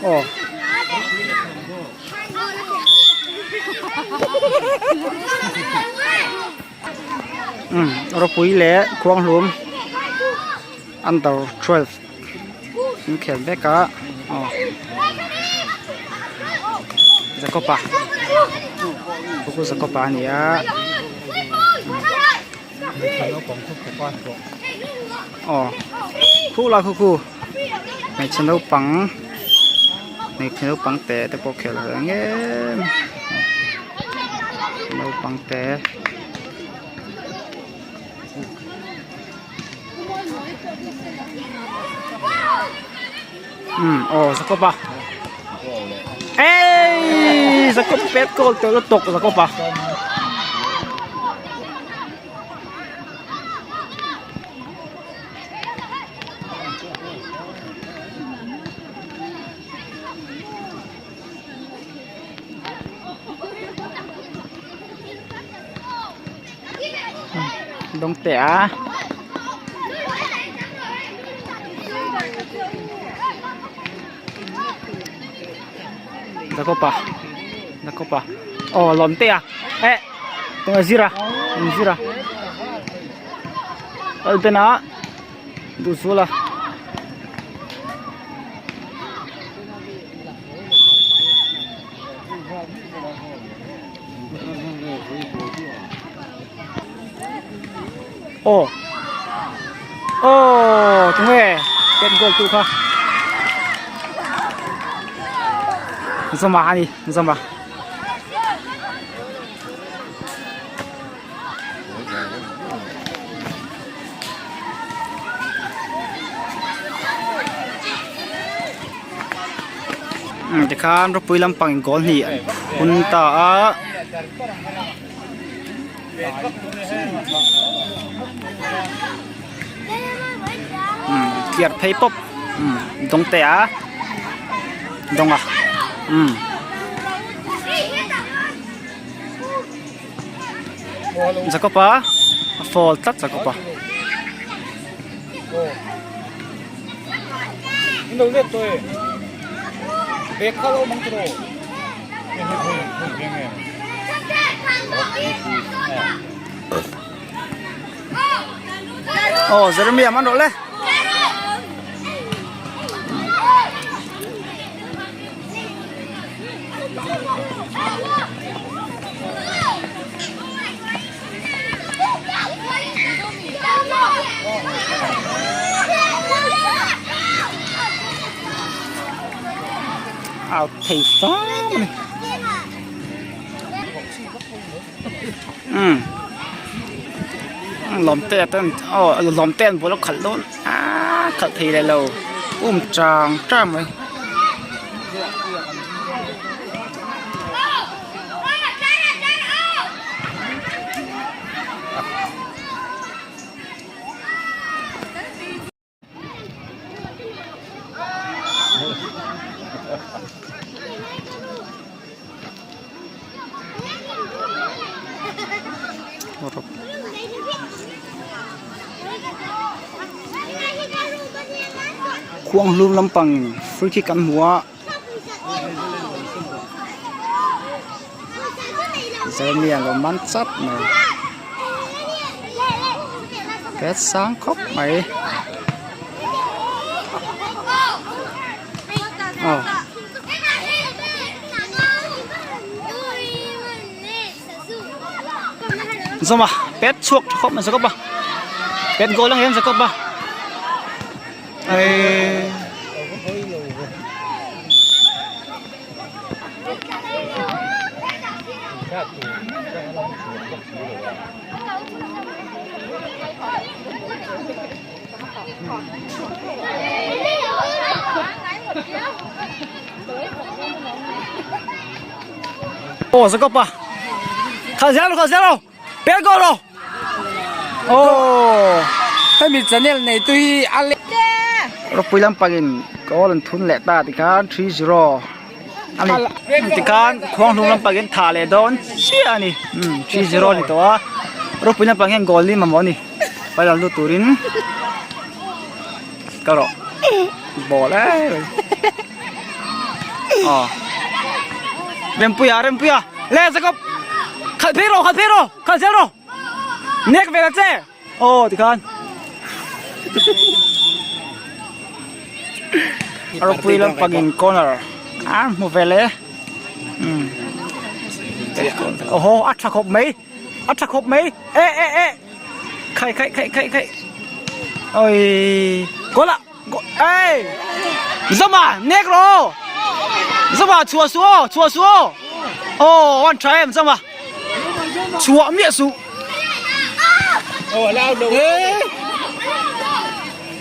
Aw. Umm ropui leh khuanghlum under 12 an khel vek a aw Jacob-a chu Jacob-a a ni a. Aw khu la khu khu hmeichhe naupang hmeichhe naupang te te pawh khel ve ang em naupang te. Umm aw Jacob-a ei Jacob pet goal teuh lutuk Jacob-a. Dawng teh a. Jacob-a Jacob-a aw lawm teh a eh tunge zira zira Albena Duhzuala. Aw aw tunge pet goal tu kha Zoma a ni Zoma. Tikhan ropui lampang in goal hnih an hun ta a. Tliar phei pawp dawng te a dawng a. Jacob-a a fall tlat Jacob-a. Aw Jeremia man rawh le. Out thei fam a ni. Umm lawm te ten aw lawm te an bul a khalh dawn aaa khalh thei leh lo um chang chang mai. Khuang hlum lampang free kick an hmu a Jeremia lo man chat mai ket sang khawp mai aw. Zawma pet chhuak tha khawp mai Jacob a pet goal ang em Jacob a ei Ồ Jacob à Khá dễ rồi, khá dễ rồi Bé goal rồi Ồ Hemi channel nei tu hi a le Ropui lampangin goal an thun leh ta tikhan 3-0 a ni tikhan khuanghlum lampangin tha leh dawn chiah a ni 3-0 a ni tawh a ropui lampang hian goal hi mamawh a ni final lut turin ka rawh. Ball e. Aw. Rempuia Rempuia le Jacob khalh phei rawh khalh phei rawh khalh zel rawh nek ve ta che aw tikhan a ropui lampangin corner a hmu ve le umm awhaw a tha khawp mai a tha khawp mai eh eh eh khai khai khai khai khai oi goal ah Ê! Zama, nek rawh! Zama, chhuah suh aw, chhuah suh aw! Aw, an tha em Zama. Chhuah miah suh.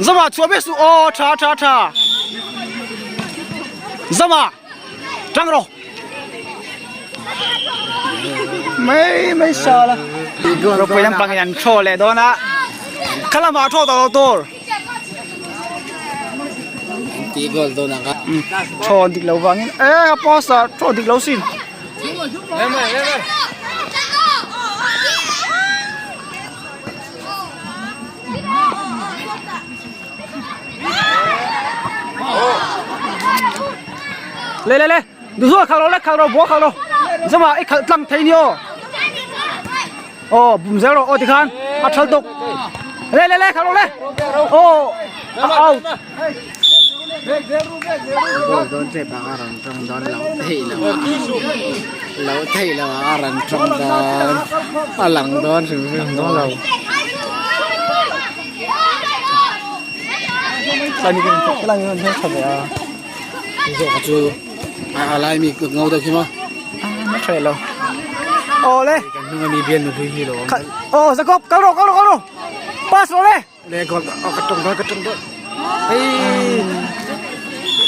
Zama, chhuah miah suh aw, tha tha tha. Zama, tang rawh. Mai mai sa la. Ropui lampang in an thaw leh dawn a. Kha lamah thaw tawh lo tur. Tih goal dawn ang a. Thaw dik lo vangin e a pass a thaw dik lo sin. Le le le duhzual khal rawh le khal rawh ball khal rawh zama i khalh tlang thei ni aw. Aw bum zel rawh aw tikhan a thal tuk le le le khalh rawh le aw a out Goal dawn tep ang a rawn tawng dawn lo theih lo ah lo theih lo ah a rawn tawng dawn a lang dawn hrim hrim dawn lo. Zawk chu a lai mi kut ngo deuh khi maw a tha lo aw le kan hnung ami bial nupui hi lo awm aw Jacob kal rawh kal rawh kal rawh pass rawh le le goal aw ka tawng dawn ka tawng dawn hei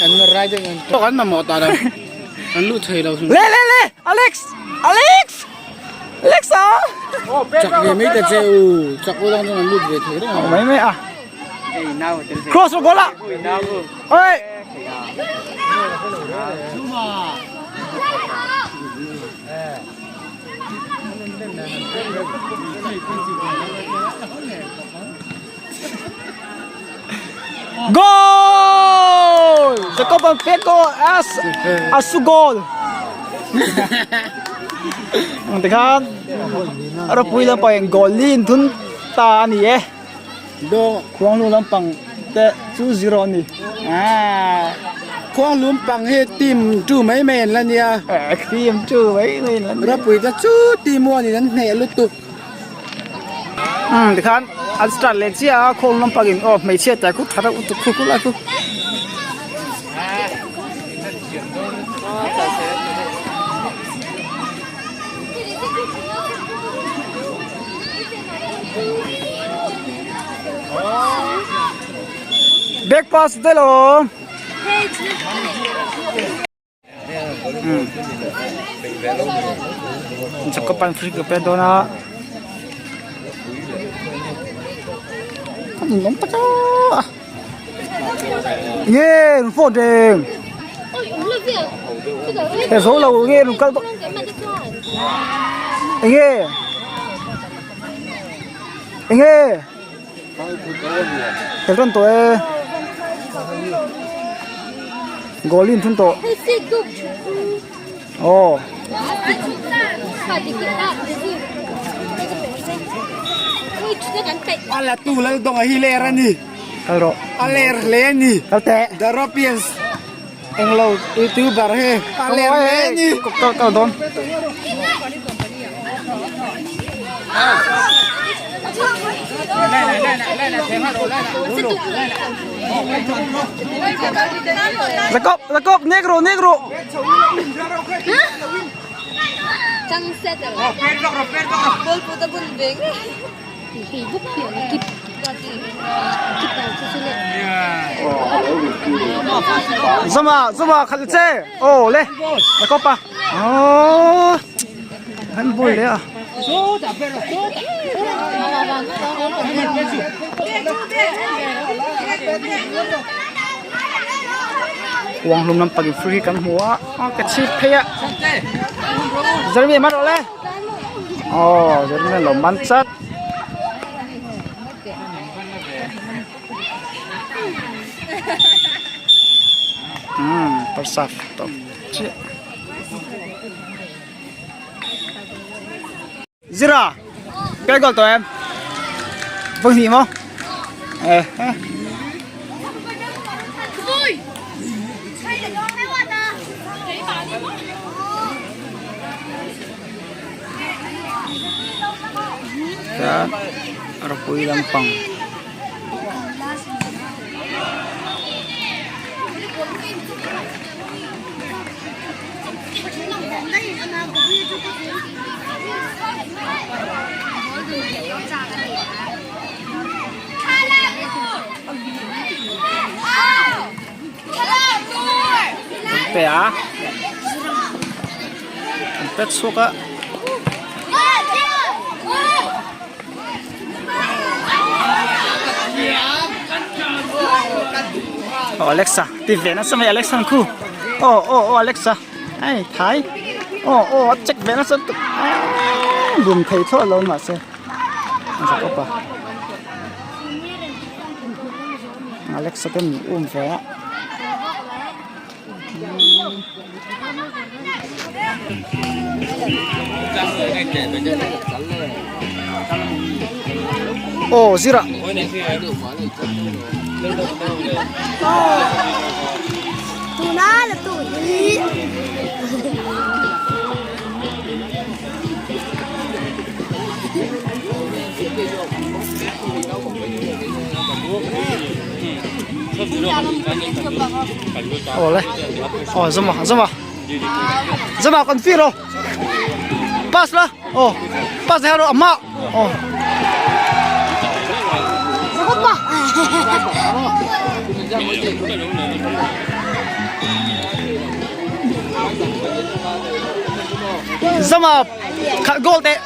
an rai deuh an tawk an mamawh ta lo an lut thei lo le le le Alex Alex Alex a chak ve mai ta che u chak u lang chuan an lut ve thei reng mai mai a cross rawh goal a oi Goal! Jacob an pek goal as a su goal. Ang tikhan ropui lampang in goal lin thun ta ani e. Do Khuanglu lampang te chu zero ani. Ah. Khuanglum pang hi team tu mai mai an la nia. Eh, team tu mai mai an la nia. Ropui te chu team one in an hneh lutuk. Umm tikhan an start leh chiah a khawl lampang in aw hmeichhia tlai khu tha reuh lutuk khu khu lai khu. Back pass te lo. Jacob an free kick a pet dawn a a ninawm tak a nge rawn phone reng he zo lo nge rawn kal enge enge. He rawn tawh e goal in thun tawh aw A la tu lal dawng a hi ler a ni kal rawh a ler hle a ni kal teh the Europeans englo youtuber he a ler hle a ni kal kal dawn. Jacob, Jacob, negro, negro. Zama, zama khalh che. Oh le. Jacob pa. Oh. An ball leh a. Khuang hlum lampang in free kan hmu a a ka chhip phei a Jeremy man rawh le aw Jeremy a lo man chat. Umm first half tawp chiah. Zira pet goal tawh em? Vâng hnih maw? Eh eh. Chuan ropui lampang. An pe a an pet chhuak a. Aw Alexa ti ve nasa mai Alexa ang khu aw aw aw Alexa ai thai aw aw a check ve nasa tuk bum thei thlawt lo mahse a zak awp a Alexa te min um ve a. Aw zira Aw le aw zama zama zama kan fi ro pass la aw pass ha ro amma aw zama khat goal teh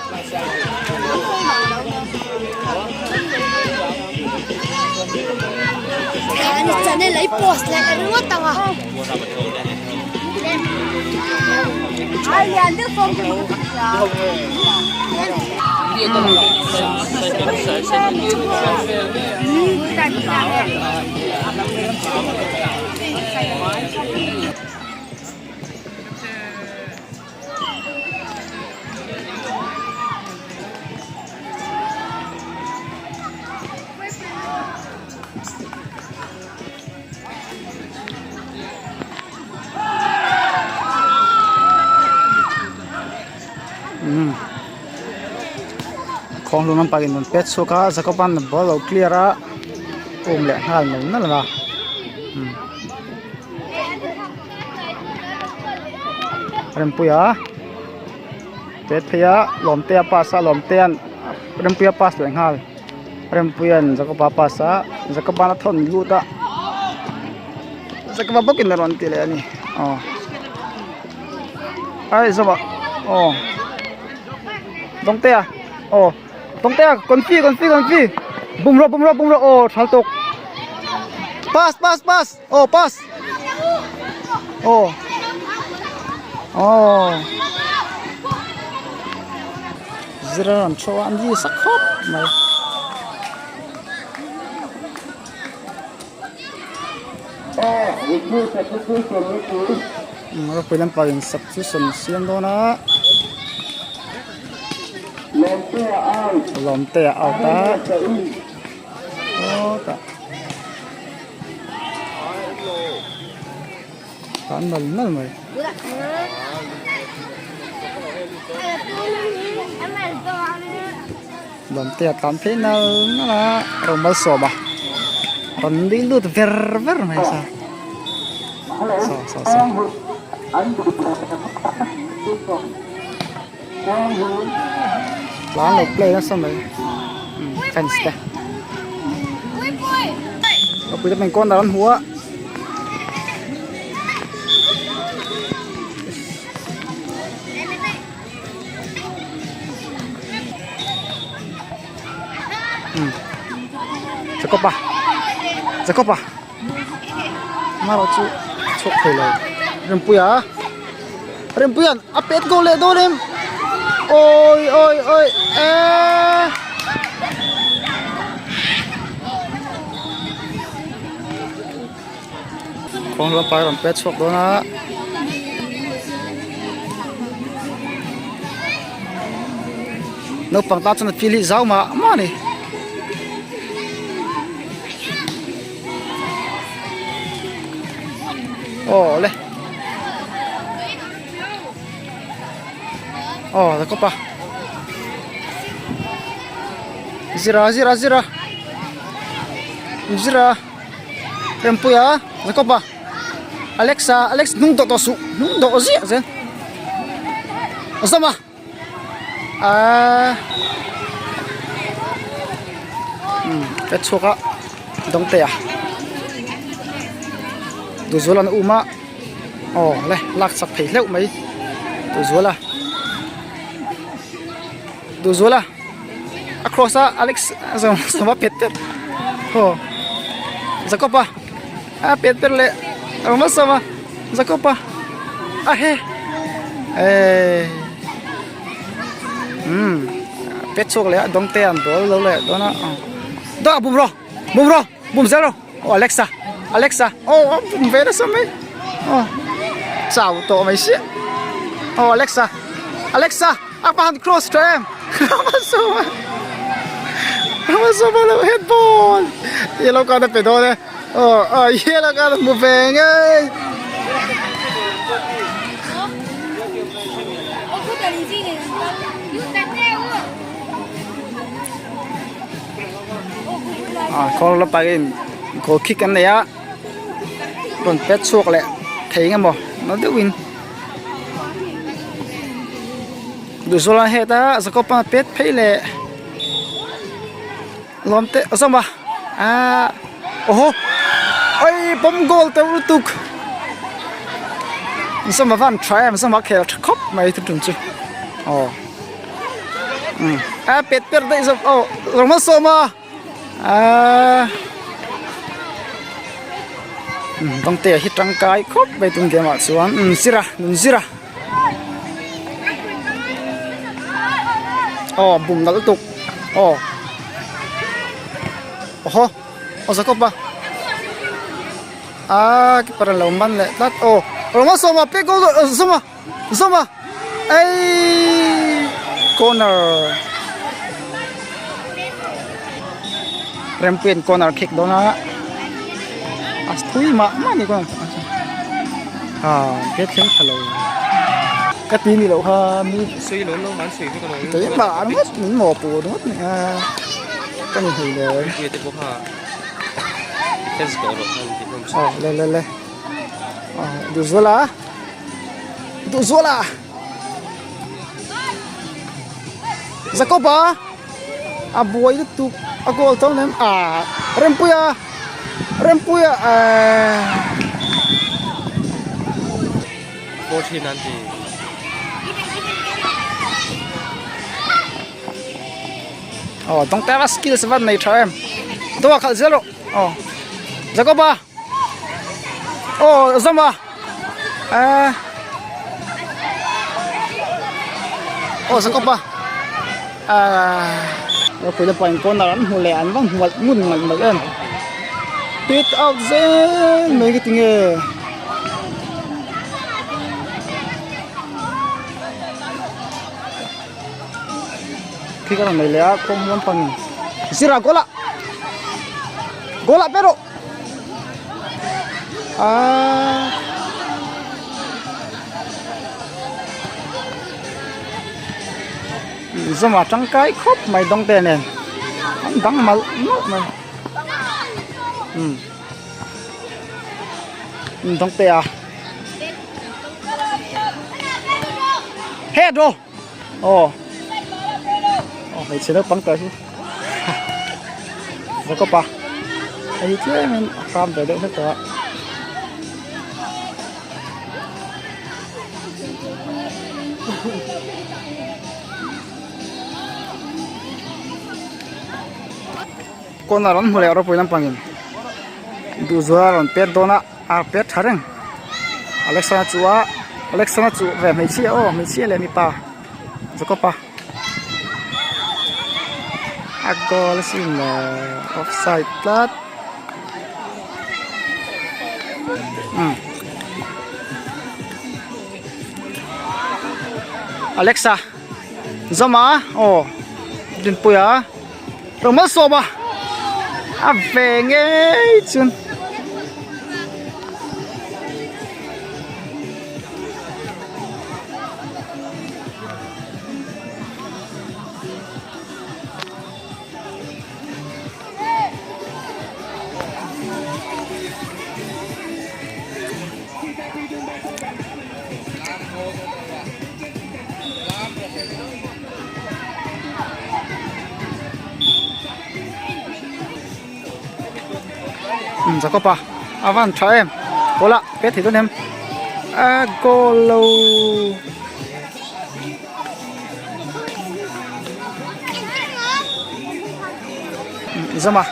Channel ai post leh ringawt ang a. Khawnglung lampang in rawn pet chhuak a Jacob-a'n ball a lo clear a um leh nghal nal nal a. Rempuia pet phei a Lawmtea pass a Lawmtea'n Rempuia pass leh nghal Rempuia'n Jacob-a pass a Jacob-a'n a thawn lut a Jacob-a bawkin a rawn ti leh a ni aw ai zawmah aw Dawngtea aw Dawngtea confi confi confi bum rawh bum rawh bum rawh aw thal tawk pass pass pass aw pass aw aw zira rawn thu a an ri sak khawp mai. Ropui lampang in substitution siam dawn a Lawmtea out a sawtah. Tan nal nal mai. Lawmte a tlan phei nal nal a rawn malsawm a rawn nui lut ver ver mai sa saw saw saw. Tlan lo play nasa mai fans te. Ropui te pawhin corner an hmu a. Jacob a Jacob a amaherawh chu chhuak thei lo Rempuia Rempuia'n a pet goal leh dawn em awi awi awi eee. Khuang lam pai rawn pet chhuak dawn a. Naupang tan chuan a feel hi zau mah mah a ni. Aw le. Aw la kawp a. Zira zira zira. Zira. Rempuia Jacob-a Alexa Alex hnung dawh tawh suh hnung dawh ziah zel Zama aaa umm ka chhuak a Dawngtea Duhzuala an um a aw le lak chak thei hleuh mai Duhzuala Duhzuala. A cross a Alex Zama pet per haw Jacob a a pet per leh a sawm a Jacob a a he eh umm pet chhuak leh a dawng te an ball lo leh dawn a dawh a bum rawh bum rawh bum zel rawh aw Alexa Alexa aw a bum ve nasa mai aw chau tawh mai sia aw Alexa Alexa. A pa han cross tha em Ramasawma Ramasawma lo head ball yellow card a pe dawn e aw aw yellow card a hmu ve ngei ah kawr lampangin goal kick an nei a rawn pet chhuak leh thei eng emaw na deuhin. Duhzuala heta Jacob a pet phei leh lawm te a zawm a ahh awhaw oi pawm goal teuh lutuk zawm a van tha em zawm a khel tha khawp mai thu tum chu aw umm a pet per daih zawk aw rawng a sawm a. Aaa Dawngte hi tangkai khawp mai tun game ah chuan umm zira nun zira aw bum nalh lutuk aw awhaw aw Jacob a aaa keeper an lo man leh tlat aw Ramasawma pek goal Zawma Zawma Eii corner Rempuia'n corner kick dawn a a thui mah mah a ni corner ah gate thleng tha lo ka ti ni loh kha mi keimah ringawt min mawhpuh ringawt ni a ka ni hlei le aw le le le aw duhzuala. Duhzuala Jacob-a a buai lutuk a goal tho nem ah Rempuia Rempuia ehh aw dawngtera skills a van nei tha em dawh a khalh zel rawh aw Jacob-a. Aw zawm a eh aw Jacob a ah ropui lampang in corner an hmu leh an va hmu malh ngun malh malh em pit out zel mai ka ti nge. Khi ka rawn nei leh a kawng lampang in zira goal ah goal ah pe rawh. Aaa Zama tangkai khawp mai dawng te nen an dang malh malh mai umm dawng te a head aw aw aw hmeichhe naupang tawh hi Jacob a hei hi tlemin a hram ve deuh hlek tawh a. Corner an hmu leh ropui lampangin duhzual a rawn pet dawn a a pet tha reng Alexana chu a Alexana chu ve hmeichhia aw hmeichhia leh mipa Jacob a a goal a sin le offside tlat. Alexa Zama aw Dinpuia Romalsawma a ve ngei chuan. Jacob-a a van tha em ball ah pet thei dawn em a goal lo. Zama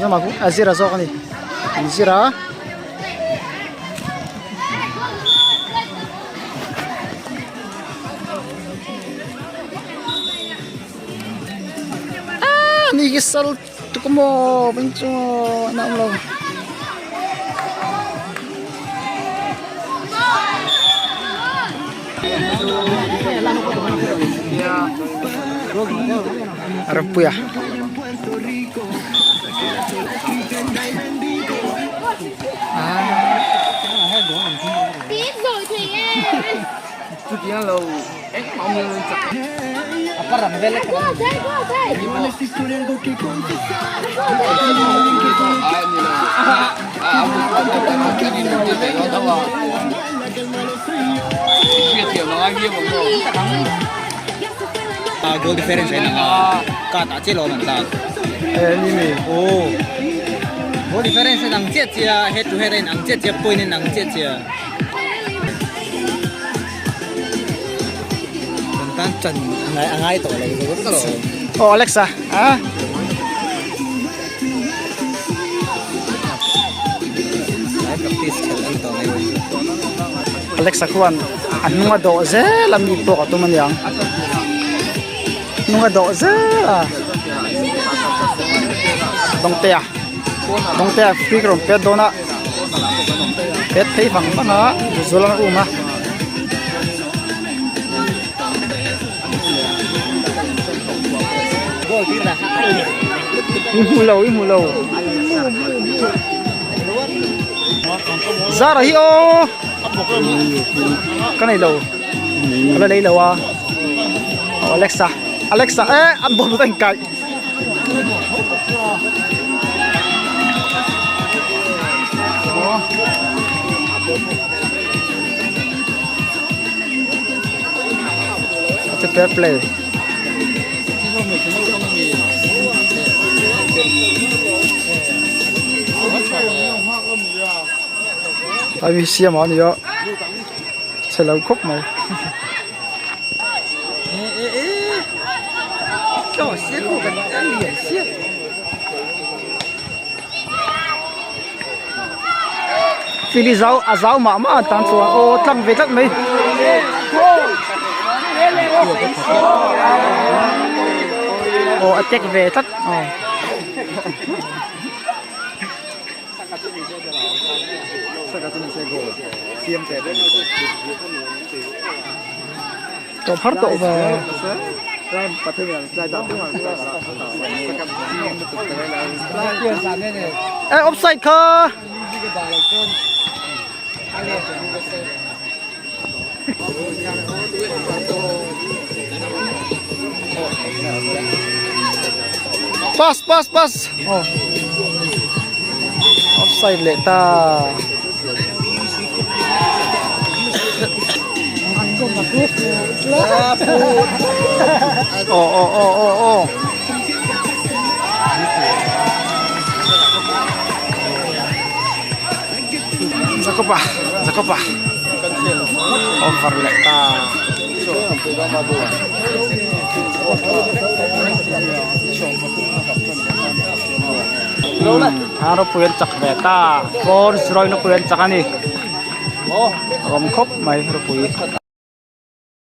Zama chu a zira zawk a ni an zir a. Aaa ni hi sal tuk maw ban chu an awm lo. Rampuia. Goal difference a inang a cut ah chiah lo an tlan aw goal difference a inang chiah chiah a head to head a inang chiah chiah point a inang chiah chiah kan tan chan a ngai tawh lo zo vek alawm. Aw Alexa a. Lai practice khelh a ni tawh mai. Alexa khuan a hnung a dawh zel a mi pawh a tum aniang hnung a dawh zel a Dawngtea Dawngtea free rawn pet dawn a pet phei vang vang a Zuala a um a. I hmu lo i hmu lo Zara hi aw ka nei lo ka la lei lo a aw Alexa Alexa eh an bawm a inkaih It's a fair play. Ai siam a nia chhe lo khawp mai. Fili zau a zau mah mah tan chuan aw tlang ve tlat mai. Aw a tek ve tlat aw. Tawp har tawh ve. Eh offside kha. Pass pass pass. Oh. Offside leh ta. Oh oh oh oh oh. Jacob-a Jacob-a over leh ta. A ropui an chak ve ta 4-0 in ropui an chak a ni. Rawm khawp mai ropui.